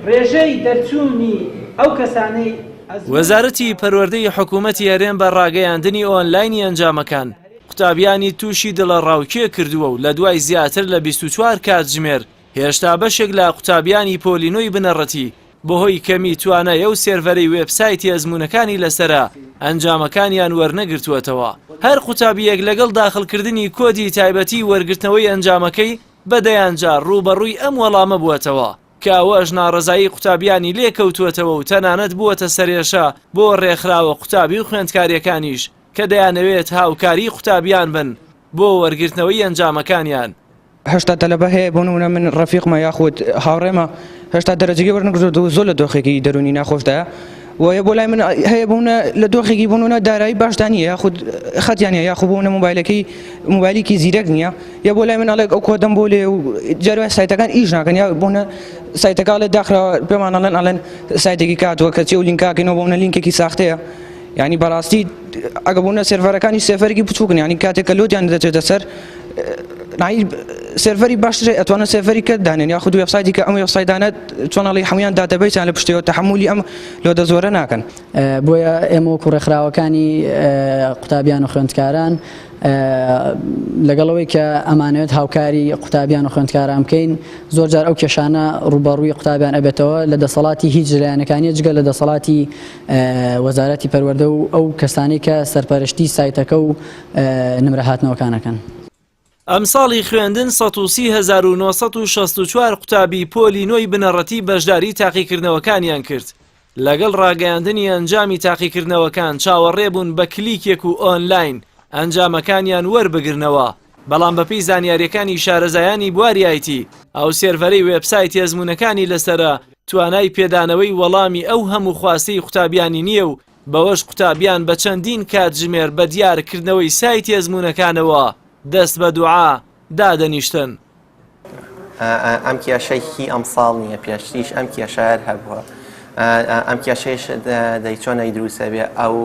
ڕێژەی دەرچوونی ئەو کەسانەی ئەزموونی. وەزارەتی پەروەردەی حکوومەتی هەرێم بە ڕاگەیاندنی ئۆنلاینی ئەنجامەکان، قوتابیانی تووشی دڵەڕاوکێ کردووە و لە دوای زیاتر لە 24 کاتژمێر هێشتا بەشێک لە قوتابیانی پۆلی نۆی بنەڕەتی بەهۆی کەمی توانای ئەو سێرڤەرەی وێبسایتی ئەزموونەکانی لەسەرە ئەنجامەکانیان وەرنەگرتووەتەوە. هەر قوتابییەک لەگەڵ داخڵکردنی کۆدی تایبەتی وەرگرتنەوەی ئەنجامەکەی بە دەیان جار ڕووبەڕووی ئەم وەڵامە بووەتەوە کە ئەوەش ناڕەزایی قوتابیانی لێکەوتووەتەوە و تەنانەت بووەتە سەرێشە بۆ ڕێکخراوە قوتابی و خوێندکارییەکانیش کە دەیانەوێت هاوکاری قوتابیان بن بۆ وەرگرتنەوەی ئەنجامەکانیان. 80 تەلەبە هەیە بۆ نمونە من ڕەفیقمە یاخود هاوڕێمە هێشتا دەرەجەکەی وەرنەگرتووە زۆر لە دۆخێکی دەروونی ناخۆشدایە و بۆ لای من هەیە بوونە لە دۆخێکی بوونە دارایی باشدا نییە یاخود خەتیان نیە یاخود بوونە مۆبایلەکەی مۆبایلێکی زیرەک نییە یا بۆ لای من ئەڵێک ئەو کۆدەم بۆ لێ و جاروای سایتەکان ئیش ناکەن یا بۆنە سایتەکە ئەڵێ داخراوە پێمان ئەڵێن ئەڵێن سایتێکی کاتوە کەچی و لینکاکەینەوە بۆنە لینکێکی ساختەیە یانی بەڕاستی ئەگە بوونە سێرڤەرەکانی سێرڤەرێکی بچووکن یانی کاتێک کە load یان دەچێتە سەر سێرڤەری باشتر ئەتوانن سێرڤەری کە دانێن یاخود وێبسایتی کە ئەم وێبسایتانە چۆن ئەڵێی هەمویان database یان لە پشتەوە تەحملی ئەم load ە زۆرە ناکەن. بۆیە ئێمە وەکو ڕێکخراوەکانی قوتابیان و خوێندکاران لەگەڵ ئەوەی کە ئەمانەوێت هاوکاری قوتابیان و خوێندکاران بکەین زۆر جار ئەو کێشانە ڕووبەڕووی قوتابیان ئەبێتەوە لە دەسەڵاتی هیچ لایەنەکانیە جگە لە دەسەڵاتی وەزارەتی پەروەردە و ئەو کەسانەی کە سەرپەرشتی سایتەکە و نمرە هاتنەوەکان ئەکەن. ئەمساڵی خوێندن 130964 قوتابی پۆلی نۆی بنەڕەتی بەشداری تاقیکردنەوەکانیان کرد، لەگەڵ ڕاگەیاندنی ئەنجامی تاقیکردنەوەکان چاوەڕێ بوون بە کلیکێک و ئۆنلاین ئەنجامەکانیان وەربگرنەوە، بەڵام بەپێی زانیارییەکانی شارەزایانی بواری ئایتی، ئەو سێرڤەرەی وێبسایتی ئەزموونەکانی لەسەرە توانای پێدانەوەی وەڵامی ئەو هەموو خواستەی قوتابیانی نییە و بەوەش قوتابیان بە چەندین کاتژمێر بە دیار کردنەوەی سایتی ئەزموونەکانەوە دەست بە دوعا دادەنیشتن. ئەم کێشەی هی ئەمساڵ نییە پێشتریش ئەم کێشە هەر هەبووە ئەم کێشەیش دەی چۆنەی دروستە بێ ئەو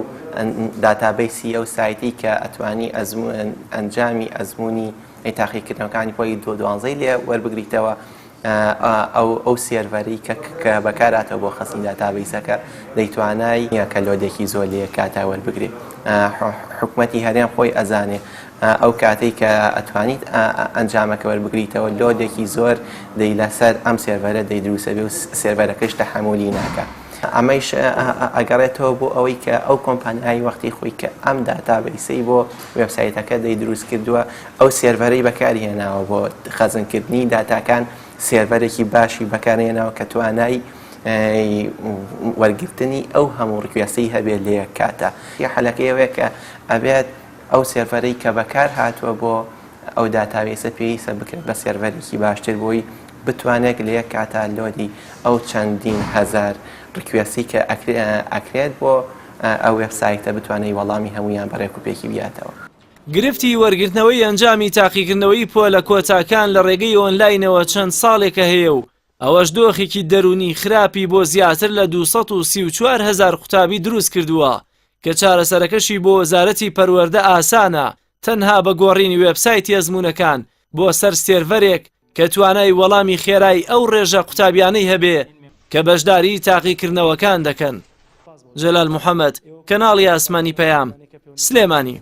database ی ئەو سایتی کە ئەتوانی ئەزمون ئەنجامی ئەزمموی تاقیکردنەوەکانی پۆلی دو دوانزەی لێ وەربگریتەوە ئەو ئەو سێرڤەری کە کە بەکاراتەوە بۆ خەسنی database ەکە دەیتوانای نییە کە load ێکی زۆر لە یەک کاتا وەربگرێ حکومەتی هەرێم خۆی ئەزانێ ئەو کاتەی کە ئەتوانیت ئەنجامەکە وەربگریتەوە load ێکی زۆر دەی لەسەر ئەم سێرڤەرە دەی دروسە بێ و سێرڤەرەکەش تەحەمولی ناکا. ئەمەیش ئەگەڕێتەوە بۆ ئەوەی کە ئەو کۆمپانیای وەختی خۆی کە ئەم database ەی بۆ وێبسایتەکە دەی دروست کردووە ئەو سێرڤەرەی بەکارهێناوە بۆ خەزنکردنی داتاکان سێرڤەرێکی باشی بەکارهێناوە کە توانای وەرگرتنی ئەو هەموو request ەی هەبێت لە یەک کاتە. حەلەکەی ئەوەیە کە ئەبێت ئەو سێرڤەرەی کە بەکار هاتووە بۆ ئەو database ە پێویستە بکرێت بە سێرڤەرێکی باشتر بۆی بتوانێت لە یەک کاتا load ی ئەو چەندین هەزار request ی کە ئەکرێت بۆ ئەو وێبسایتە بتوانێت وەڵامی هەموویان بە ڕێک و پێکی بیاتەوە. گرفتی وەرگرتنەوەی ئەنجامی تاقیکردنەوەی پۆلە کۆتاکان لە ڕێگەی ئۆنلاینەوە چەند ساڵێکە هەیە و ئەوەش دۆخێکی دەروونی خراپی بۆ زیاتر لە 234 هەزار قوتابی دروست کردووە کە چارەسەرەکەشی بۆ وەزارەتی پەروەردە ئاسانە تەنها بە گۆڕینی وێبسایتی ئەزموونەکان بۆ سەر سێرڤەرێک کە توانای وەڵامی خێرای ئەو ڕێژە قوتابیانەی هەبێ کە بەشداری تاقیکردنەوەکان دەکەن. جەلال محەمەد، کەناڵی ئاسمانی پەیام، سلێمانی.